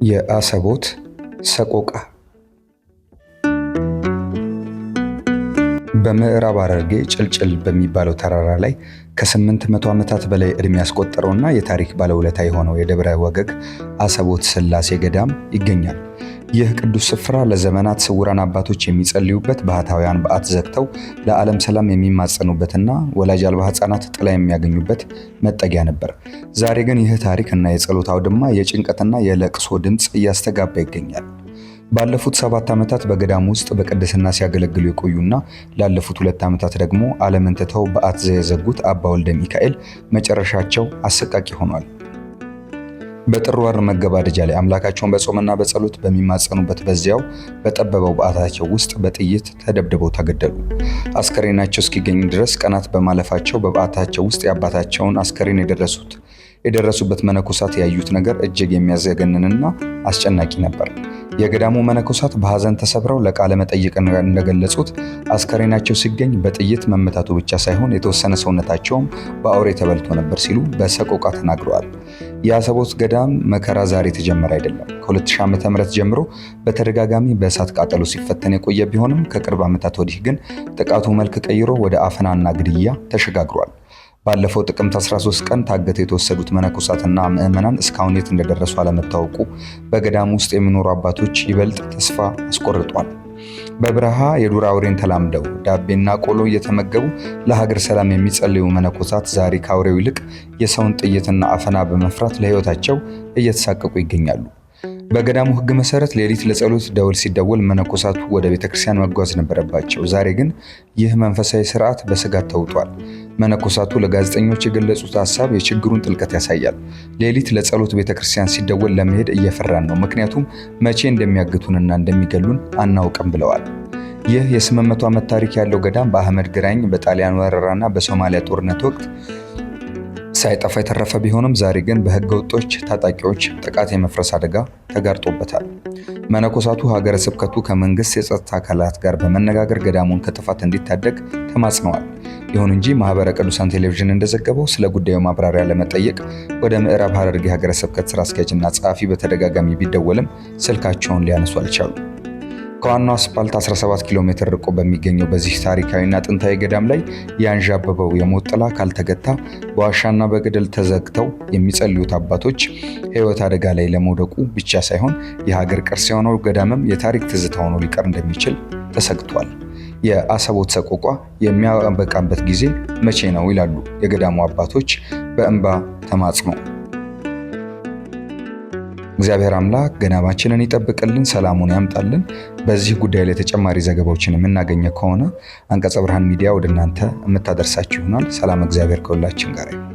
የአሰቦት ሰቆቃ። በምዕራብ ሐረርጌ ጭልጭል በሚባለው ተራራ ላይ ከ800 ዓመታት በላይ ዕድሜ ያስቆጠረውና የታሪክ ባለውለታ የሆነው የደብረ ወገግ አሰቦት ሥላሴ ገዳም ይገኛል። ይህ ቅዱስ ስፍራ ለዘመናት ስውራን አባቶች የሚጸልዩበት፣ ባህታውያን በዓት ዘግተው ለዓለም ሰላም የሚማጸኑበትና ወላጅ አልባ ሕፃናት ጥላ የሚያገኙበት መጠጊያ ነበር። ዛሬ ግን ይህ ታሪክ እና የጸሎት አውድማ የጭንቀትና የለቅሶ ድምፅ እያስተጋባ ይገኛል። ባለፉት 7 ዓመታት በገዳም ውስጥ በቅድስና ሲያገለግሉ የቆዩና ላለፉት 2 ዓመታት ደግሞ ዓለምን ትተው በዓት የዘጉት አባ ወልደ ሚካኤል መጨረሻቸው አሰቃቂ ሆኗል። በጥር ወር መገባደጃ ላይ አምላካቸውን በጾምና በጸሎት በሚማጸኑበት በዚያው በጠበበው በዓታቸው ውስጥ በጥይት ተደብድበው ተገደሉ። አስከሬናቸው እስኪገኝ ድረስ ቀናት በማለፋቸው በበዓታቸው ውስጥ የአባታቸውን አስከሬን የደረሱበት መነኮሳት ያዩት ነገር እጅግ የሚያዘገንንና አስጨናቂ ነበር። የገዳሙ መነኮሳት በሐዘን ተሰብረው ለቃለ መጠይቅ እንደገለጹት አስከሬናቸው ሲገኝ በጥይት መመታቱ ብቻ ሳይሆን የተወሰነ ሰውነታቸውም በአውሬ ተበልቶ ነበር ሲሉ በሰቆቃ ተናግረዋል። የአሰቦት ገዳም መከራ ዛሬ የተጀመረ አይደለም። ከ2000 ዓ.ም ጀምሮ በተደጋጋሚ በእሳት ቃጠሎ ሲፈተን የቆየ ቢሆንም ከቅርብ ዓመታት ወዲህ ግን ጥቃቱ መልክ ቀይሮ ወደ አፈናና ግድያ ተሸጋግሯል። ባለፈው ጥቅምት 13 ቀን ታግተው የተወሰዱት መነኮሳትና ምዕመናን እስካሁን የት እንደደረሱ አለመታወቁ በገዳሙ ውስጥ የሚኖሩ አባቶች ይበልጥ ተስፋ አስቆርጧል። በበረሃ የዱር አውሬን ተላምደው ዳቤና ቆሎ እየተመገቡ ለሀገር ሰላም የሚጸልዩ መነኮሳት ዛሬ ከአውሬው ይልቅ የሰውን ጥይትና አፈና በመፍራት ለሕይወታቸው እየተሳቀቁ ይገኛሉ። በገዳሙ ሕግ መሰረት ሌሊት ለጸሎት ደወል ሲደወል መነኮሳቱ ወደ ቤተ ክርስቲያን መጓዝ ነበረባቸው። ዛሬ ግን ይህ መንፈሳዊ ስርዓት በስጋት ተውጧል። መነኮሳቱ ለጋዜጠኞች የገለጹት ሀሳብ የችግሩን ጥልቀት ያሳያል። ሌሊት ለጸሎት ቤተ ክርስቲያን ሲደወል ለመሄድ እየፈራን ነው፣ ምክንያቱም መቼ እንደሚያግቱንና እንደሚገሉን አናውቅም ብለዋል። ይህ የ800 ዓመት ታሪክ ያለው ገዳም በአህመድ ግራኝ፣ በጣሊያን ወረራና በሶማሊያ ጦርነት ወቅት ሳይጠፋ የተረፈ ቢሆንም ዛሬ ግን በህገ ወጦች ታጣቂዎች ጥቃት የመፍረስ አደጋ ተጋርጦበታል። መነኮሳቱ ሀገረ ስብከቱ ከመንግስት የጸጥታ አካላት ጋር በመነጋገር ገዳሙን ከጥፋት እንዲታደግ ተማጽነዋል። ይሁን እንጂ ማህበረ ቅዱሳን ቴሌቪዥን እንደዘገበው ስለ ጉዳዩ ማብራሪያ ለመጠየቅ ወደ ምዕራብ ሐረርጌ ሀገረ ስብከት ስራ አስኪያጅና ጸሐፊ በተደጋጋሚ ቢደወልም ስልካቸውን ሊያነሱ አልቻሉ። ከዋናው አስፓልት 17 ኪሎ ሜትር ርቆ በሚገኘው በዚህ ታሪካዊና ጥንታዊ ገዳም ላይ ያንዣበበው የሞት ጥላ ካልተገታ በዋሻና በገደል ተዘግተው የሚጸልዩት አባቶች ሕይወት አደጋ ላይ ለመውደቁ ብቻ ሳይሆን የሀገር ቅርስ የሆነው ገዳምም የታሪክ ትዝታ ሆኖ ሊቀር እንደሚችል ተሰግቷል። የአሰቦት ሰቆቋ የሚያበቃበት ጊዜ መቼ ነው ይላሉ የገዳሙ አባቶች በእንባ ተማጽኖ። እግዚአብሔር አምላክ ገዳማችንን ይጠብቅልን፣ ሰላሙን ያምጣልን። በዚህ ጉዳይ ላይ ተጨማሪ ዘገባዎችን የምናገኘ ከሆነ አንቀጸ ብርሃን ሚዲያ ወደ እናንተ የምታደርሳችሁ ይሆናል። ሰላም እግዚአብሔር ከሁላችን ጋር ይሁን።